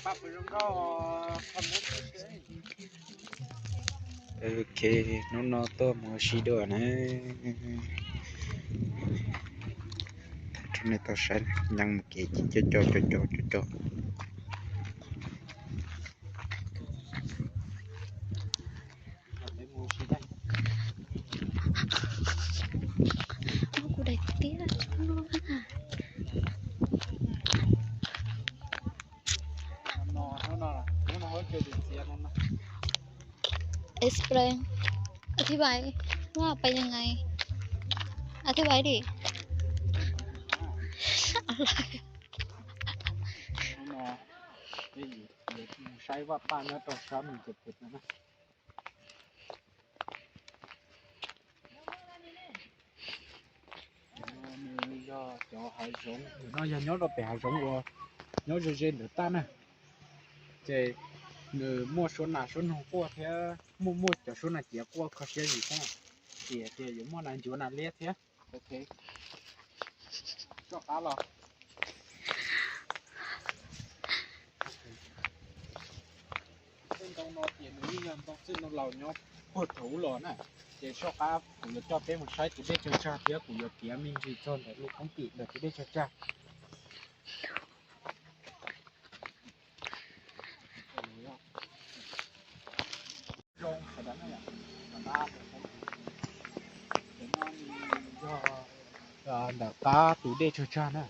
Ok, hnub no tuaj mus ua si dua na. Thaij rau nej tau saib, nyees mus kev ces co co co co co co. Kuv daim tiab. Explain, อธิบาย ว่าไปยังไง อธิบายดิ Saib vaj paj nyob rau sab mus ces pem no na. Nws yog cov hav zoov, no yog nyob rau pem hav zoov uas nyob ze ze ntawm tag na. Ces nws muaj suab nas suab noog quaj thiab muaj muaj cov suab nas ciav quaj kho siab zim xwb na. Tias tias yuav muaj nas ncuav nas liab thiab. Ok, soj qab los. Tej ntoo no ces nws yeej yog ntoo txwj ntoo laus nyob puag thaum ub los na. Ces soj qab kuv yuav coj peb mus saib tus dej tsawg tsag thiab kuv yuav piav me ntsis txog ntawm lub koob tis ntawm tus dej tsawg tsag. Zoo sawv daws na yom, sawv daws, no yog ntawm qab tus dej tsawg tsag na.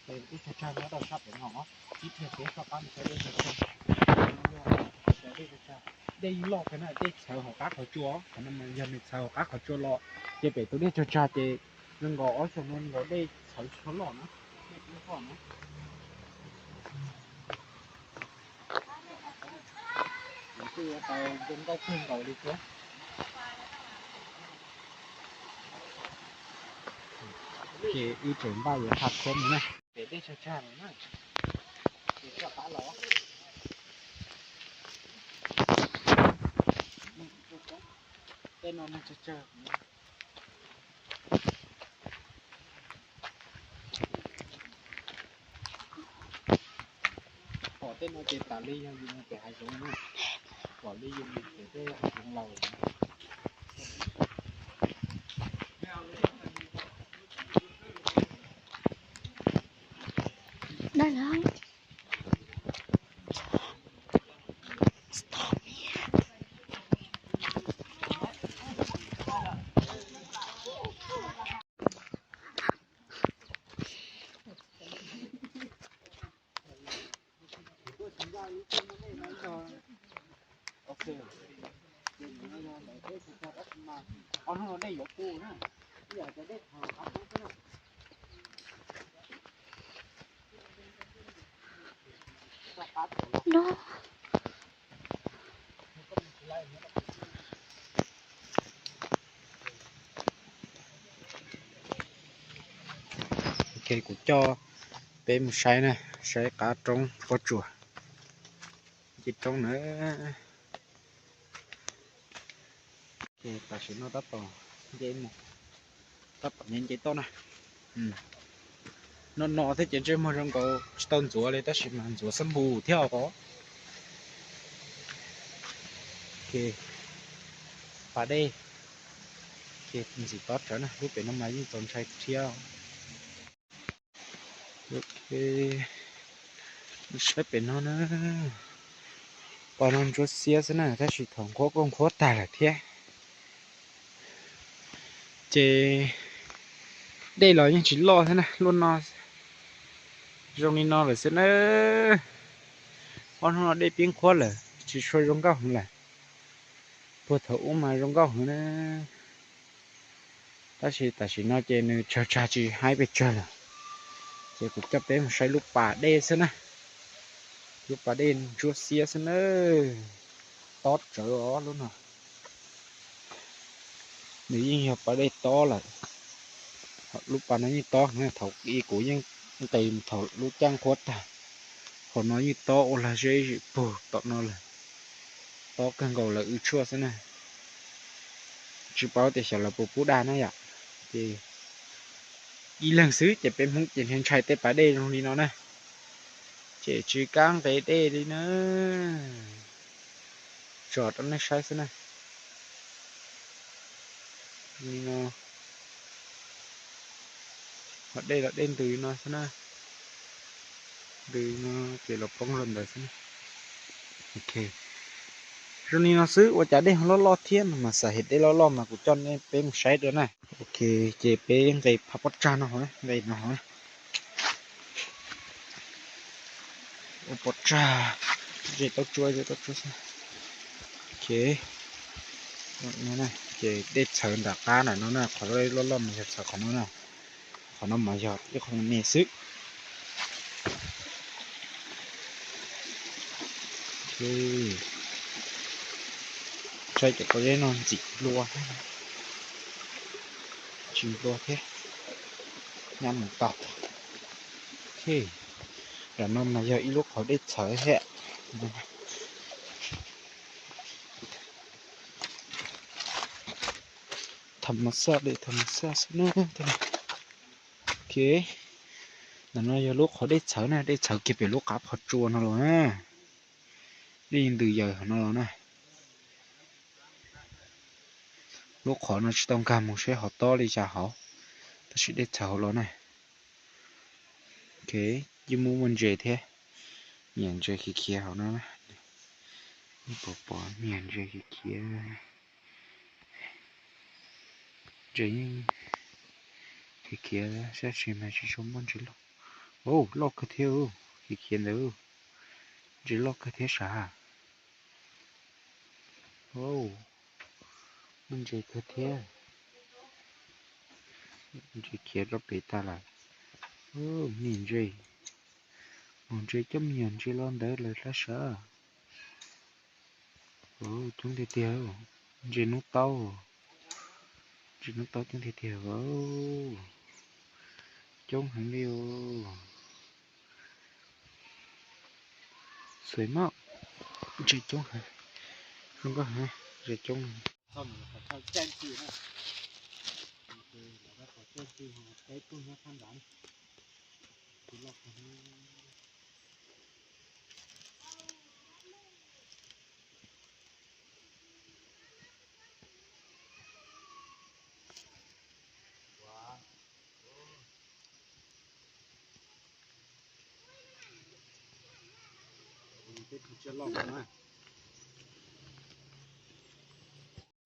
Ces dej tsawg tsag nyob rau sab pem no, tib pliag peb soj qab mus saib dej tsawg tsag. Dej tsawg tsag, dej yeej loj kawg na, dej txhawv hauv qab qhov tsua, qhov no yog nws txhawv hauv qab qhov tsua los, ces pem tus dej tsawg tsag ces zoo nkaus ob xyoos no nkaus dej txhawv tsis tshua loj na, dej tsis loj na. Kuv twb ua tau zoo nkauj kawg nkaus li thiab. Ces wb tseem npaj yuav tha khuab mus na. Pem dej tsawg tsag no na. Ces soj qab los. Tej no neeg tsawg tsawg. Pom tej no ces tas li yog yus mus pem hav zoov na. Pom li yus mus pem tej hav zoov laus. Dai lawm. No. Ok, kuv coj peb mus saib na, saib qab roob pob tsuas, nce roob na. Tam sim no tab tom nce mus, tab tom nce nce toj na. No no thiab ces ntsej muag zoo nkaus tsis tau ntxuav li tab sis mas ntxuav xab npus thiab os. Pas dej, ces ntxim tob tsawv na, lub pem no mas yeej txaus ntshai thiab. Ok, saib pem no na, pas no ntsuab xiab xwb na tab sis thaum nqhuab kuj nqhuab tag lawm thiab. Ces dej los yeej tsis loj thiab na, lub no zoo li no lawm xwb na. Ob hnub no dej pib nqhuab lawm, tsis tshua zoo nkauj heev lawm. Puag thaum ub mas zoo nkauj heev na. Tab sis tam sim no ces nws tsawg tsag tsis haib pes tsawg lawm. Ces kuv coj peb mus saib lub pas dej xwb na. Lub pas dej ntsuab xiab xwb na. Tob tsawv os lub no. Nws yeej yog pas dej tob lawm. Lub pas no yeej tob heev, thaum ub kuv yeej nqis thaum lub caij nqhuab tag. Qhov no yeej tob ua lag zeb zim pug tom no lawm. Tob kawg nkaus lawm, wb tshuaj xwb na. Tsis paub tias xyov lawv puas pub dag na yom. Ces ib leeg xwb ces peb Hmoob ces ntshai ntshai tej pas dej zoo li no na. Ces tsis kab nqes dej li na. Tso rau nej saib xwb na. Li no, ho dej los dej ntws no xwb na. Ntws no ces los poob rau ntawd xwb na. Ok, zoo li no xwb, ua cas dej ho loj loj thiab no mas, xav hais dej loj loj mas kuv coj nej peb mus saib dua na. Ok, ces peb nqes phab pob tsag no hauv, nqes no hauv. Ua pob tsag, ze tau tsuas, ze tau tsuas xwb. Ok, ces dej txhawv nram qab nram no na, qhov loj loj mas yog txhawv qhov no na, qhov no mas yog ib qho me me xwb. Saib cov pob zeb no ntxim nplua thiab, tsis nplua thiab, nyab mus tau. Ok, nram no mas yog ib lub qhov dej txhawv thiab. Tham mas xaj li tham mas xaj xwb na. Ok, ntawm no yog lub qhov dej txhawv na, dej txhawv kiag pem lub qab qhov tsua no los na. Dej ntws yaws hauv no los na. Lub qhov no tsis tau nkag mus saib hauv tob li cas hauv, tab sis dej txhawv hauv los na. Ok, yeej muaj muaj ntses thiab, me nyuam ntses khiav khiav hauv no. Pom pom me nyuam ntses khiav khiav. Ntses yeej khiav khiav sab tsis mas tsis tshua muaj ntses loj. Loj kawg thiab, khiav khiav ntawd, ntses loj kawg thiab sav. Muaj ntses kawg thiab. Ntses khiav rau pem tag lawm. Niam ntses, mus ntses coob me nyuam ntses los ntawd lawm hlab sav. Coob tiag tiag, ntses hnub taub, ntses hnub taub coob tiag tiag. Coob heev li os. Xwm maj, ntses coob heev, zoo nkauj heev, ntses coob.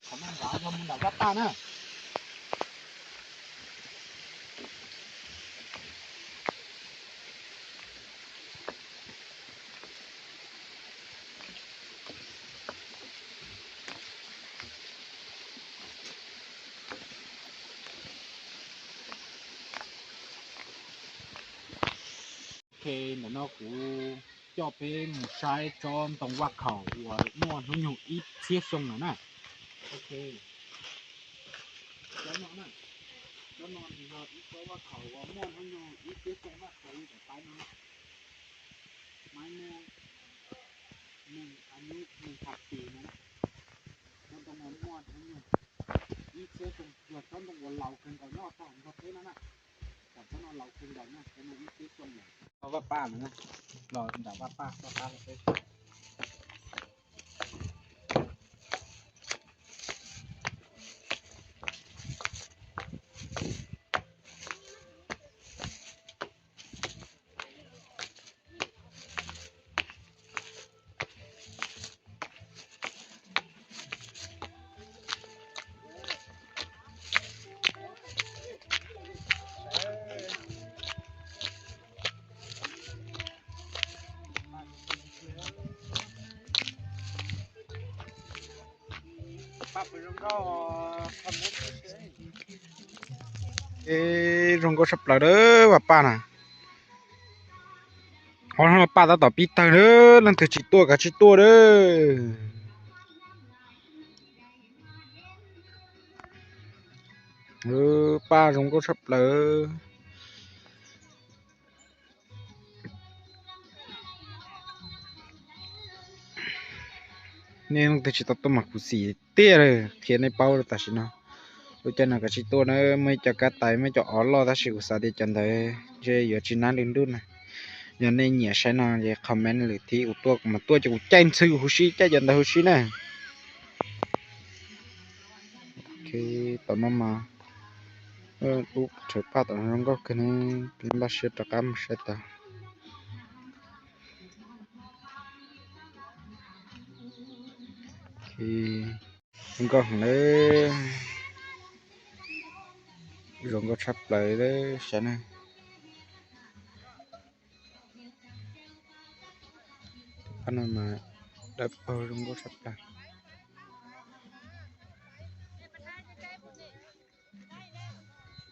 Qhov no nrad yog mus nram vaj paj na. Ok, ntawm no kuv coj peb mus saib tsob ntoo vaj khaum uas muaj hnub nyoog ib txhiab xyoo lawm na. Ok, tsob no na, tsob no yog ib tsob vaj khaum uas muaj hnub nyoog ib txhiab xyoo na, thaum ub tam tais no na. Maiv muaj neeg a nub neeg thab pis no na. Tsob ntoo no muaj hnub nyoog ib txhiab xyoo, yog tsob ntoo uas laus kawg nkaus nyob rau hauv Nplog teb no na. Tam tsob no laus kawg nkaus na, tsob no ib txhiab xyoo lawm. Vaj paj no na, los nram vaj paj, vaj paj los peb Zoo nkauj tshaj plaws a, vaj paj na. Ob hnub no paj tab tom pib tawg na, leej twg tsis tuaj kav tsij tuaj a. Paj zoo nkauj tshaj plaws. Nej leej twg tsis tau tuaj mas kuv xim tiag, qhia nej paub tam sim no. Lub caij no kav tsij tuaj na, muaj ib co kab tais, muaj ib co os loj tab sis kuv xav tias cov ntawd ntshe yuav tsis nab li ntuj na. Yog nej nyiam saib no ces comment lwm thiab kuv tuaj, kuv mam tuaj ces kuv caij ntxhw huv si, caij cov ntawd huv si na. Tam no mas lub rhawv paj tom zoo nkauj kawg ne, peb npaj siab rov qab mus saib tau. Zoo nkauj heev li, zoo nkauj tshaj plaws li saib na. Tus paj no mas dawb paug zoo nkauj tshaj plaws.